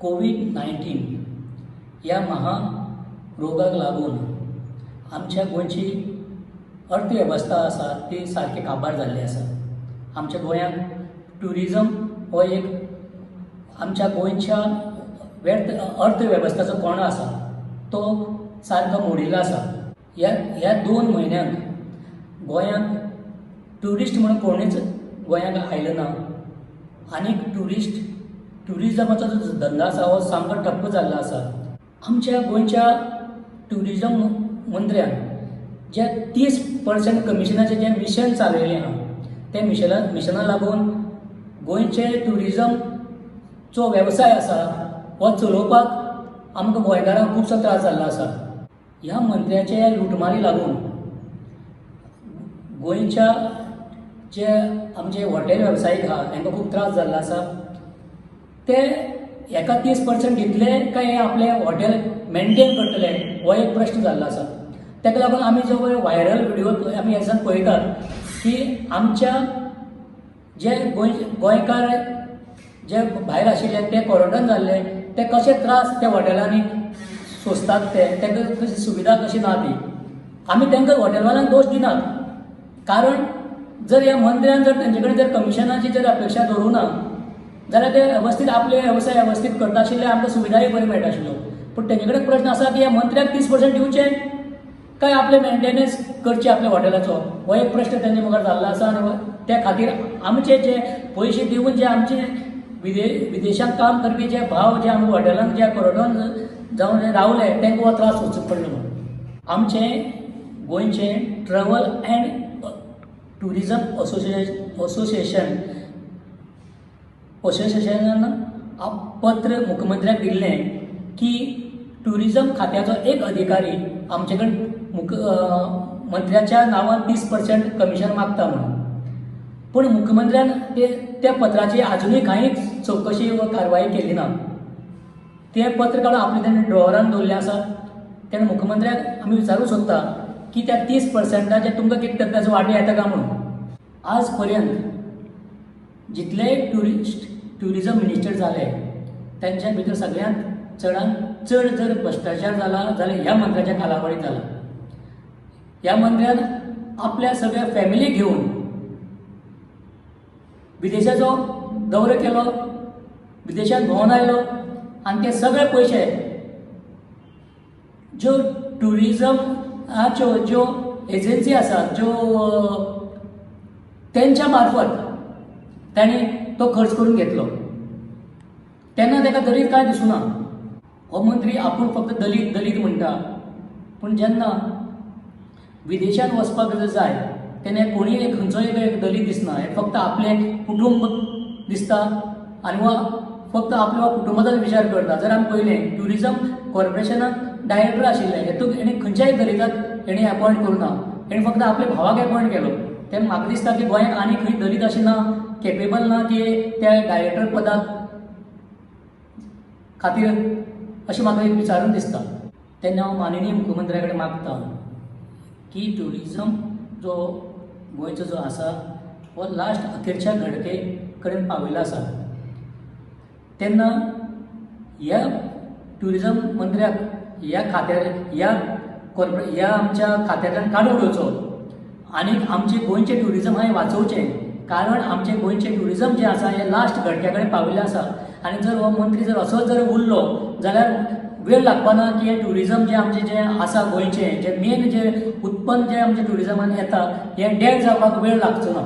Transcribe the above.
Covid 19 ह्या महारोगाक लागून आमच्या गोंयची अर्थवेवस्था आसा ती सारकी काबार जाल्ली आसा. आमच्या गोंयांत ट्युरिजम हो एक आमच्या गोंयच्या व्यर्थ अर्थवेवस्थेचो कोणो आसा, तो सारको मोडिल्लो आसा. ह्या ह्या 2 म्हयन्यांत गोंयांत ट्युरिस्ट म्हणून कोणूच गोंयांत आयलो ना आनीक ट्युरिजमाचो जो धंदो आसा हो सामको ठप्प जाल्लो आसा. आमच्या गोंयच्या ट्युरिजम मंत्र्यान जे 30% कमिशनाचें जें मिशन चालयलें आहा, तें मिशना लागून गोंयचे ट्युरिजमचो वेवसाय आसा हो चलोवपाक आमकां गोंयकारांक खुबसो त्रास जाल्लो आसा. ह्या मंत्र्याच्या लुटमारी लागून गोंयच्या जे आमचे हॉटेल वेवसायीक आहा, तांकां खूब त्रास जाल्लो आसा. ते हेका 30% दितले काय हे आपलें हॉटेल मेनटेन करतले, हो एक प्रश्न जाल्लो आसा. ताका लागून आमी जो पळय व्हायरल व्हिडिओ आमी हेच्यान पळयतात की आमच्या जे गोंयकार जे भायर आशिल्ले, ते क्वॉरंटायन जाल्ले, ते कशे त्रास त्या हॉटेलांनी सोंसतात, ते तांकां कशी सुविधा कशी ना ती. आमी तांकां हॉटेलवाल्यांक दोश दिनात, कारण जर ह्या मंत्र्यान जर तेंचे कडेन जर कमिशनाची जर अपेक्षा दवरूं ना जाल्यार ते वेवस्थीत आपले वेवसाय वेवस्थीत करता आशिल्ले, आमकां सुविधाय बरी मेळटा आशिल्ल्यो. पूण तेंचे कडेन प्रश्न आसा की ह्या मंत्र्याक 30% दिवचे काय आपले मेंटेनन्स करचे आपल्या हॉटेलाचो, हो एक प्रश्न तेंचे मुखार जाल्लो आसा. आनी त्या खातीर आमचे जे पयशे दिवन जे आमचे विदेशांत काम करपी जे भाव जे आमकां हॉटेलांत जे क्वॉरंटायन जावन जे रावले, तांकां हो त्रास सोंसचो पडलो म्हणून. आमचें गोंयचें ट्रॅवल अँड ट्युरिजम असोसिएशनान पत्र मुख्यमंत्र्याक दिल्लें की ट्युरिजम खात्याचो एक अधिकारी आमचे कडेन मंत्र्याच्या नांवान 30% कमिशन मागता म्हणून. पूण मुख्यमंत्र्यान ते त्या पत्राची आजुनूय कांयच चवकशी वा कारवाई केली ना. तें पत्र काडून आपलें तेणें ड्रॉवरान दवरलें आसा. तेन्ना मुख्यमंत्र्याक आमी विचारूंक सोदता की त्या 30%चें तुमकां कितें ताचो वांटो येता काय म्हणून. आज पर्यंत जितले ट्युरिजम मिनिस्टर जाले, तेंच्या भितर सगळ्यांत चडांत चड जर भ्रश्टाचार जाला जाल्यार ह्या मंत्र्याच्या कालावधीत जाला. ह्या मंत्र्यान आपल्या सगळ्या फॅमिलीक घेवन विदेशाचो दौरो केलो, विदेशांत भोंवन आयलो आनी ते सगळे पयशे ज्यो ट्युरिजमाच्यो ज्यो एजन्सी आसात, ज्यो तेंच्या मार्फत तांणी तो खर्च करून घेतलो. तेन्ना ताका दलीत कांय दिसूना. हो मंत्री आपूण फक्त दलीत दलीत म्हणटा, पूण जेन्ना विदेशांत वचपाक जर जाय तेन्ना कोणूय एक खंयचोय एक दलीत दिसना. हे फक्त आपलें कुटूंब दिसता आनी वा फक्त आपल्या कुटुंबाचोच विचार करता. जर आमी पळयलें, ट्युरिजम कॉर्पोरेशनाक डायरेक्टर आशिल्ले, हेतून हेणी खंयच्याय दलिताक हेणी एपॉयंट करूं ना, हेणी फक्त आपल्या भावाक एपॉयंट केलो. तेन्ना म्हाका दिसता की गोंयांत आनी खंय दलीत अशें ना, केपेबल ना की त्या डायरेक्टर पदाक खातीर, अशें म्हाका एक विचारून दिसता. तेन्ना हांव माननीय मुख्यमंत्र्या कडेन मागता की ट्युरिजम जो गोंयचो जो आसा हो लास्ट अखेरच्या घडके कडेन पाविल्लो आसा. तेन्ना ह्या ट्युरिजम मंत्र्याक ह्या खात्यार ह्या आमच्या खात्यांतल्यान काडून उडोवचो आनी आमचें गोंयचें ट्युरिजम हें वाचोवचें, कारण आमचें गोंयचें ट्युरिजम जें आसा हें लास्ट घडक्या कडेन पाविल्लें आसा. आनी जर हो मंत्री जर असोच जर उरलो जाल्यार वेळ लागपाना की हें ट्युरिजम जें आमचें जें आसा, गोंयचें जें मेन जें उत्पन्न जें आमचें ट्युरिजमान येता, हें डेड जावपाक वेळ लागचो ना.